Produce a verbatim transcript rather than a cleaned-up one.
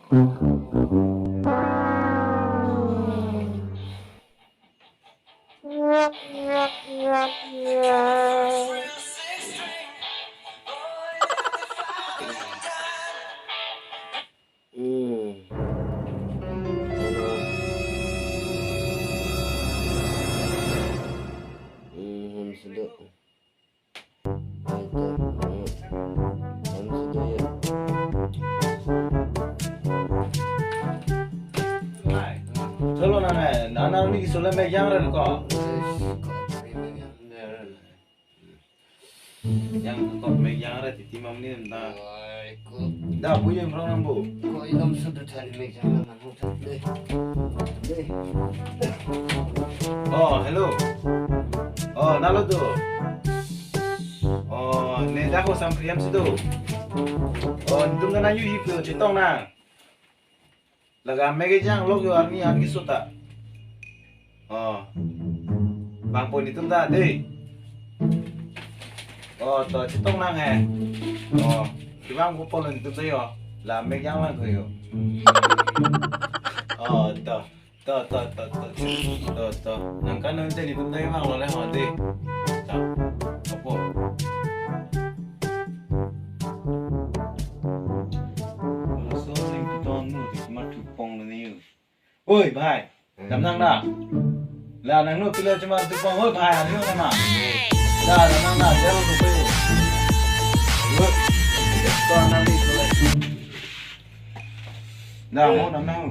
Hmm. Hmm, ham sudo. Ito, hmm. Ham sudo ya. Cholo na na, na na ni solo me jang re ko. Yang kot me jang re titi mam ni na. Oi, ko. Da bu yang rong nang bu. Ko inom sudu than me jang nang nang than de. De. Oh, hello. Oh, nalo tu. Oh, ne da ko sam priam situ. Oh, netum na yu hi plo chetong na. Laga me kejang lok yo arni an keso ta. Oh. Bang po netum ta de. Oh, to chetong nang he. Oh. Kevang po polo netum ta yo. La me kejang lang ko yo. Oh, to. To, to, to, to. To, to. Nang kan nang te netum ta kevang lo le ho de. To. Apo. Laso ning piton nu di cuma thupong lo ni. Oi, bhai. Dam nang da. La nang nu pilo cuma thupong. Oi, bhai, ari nang na. Da, dam nang da. Dia lo tu. Oi. To nang ni tu. Da, mo dam nang.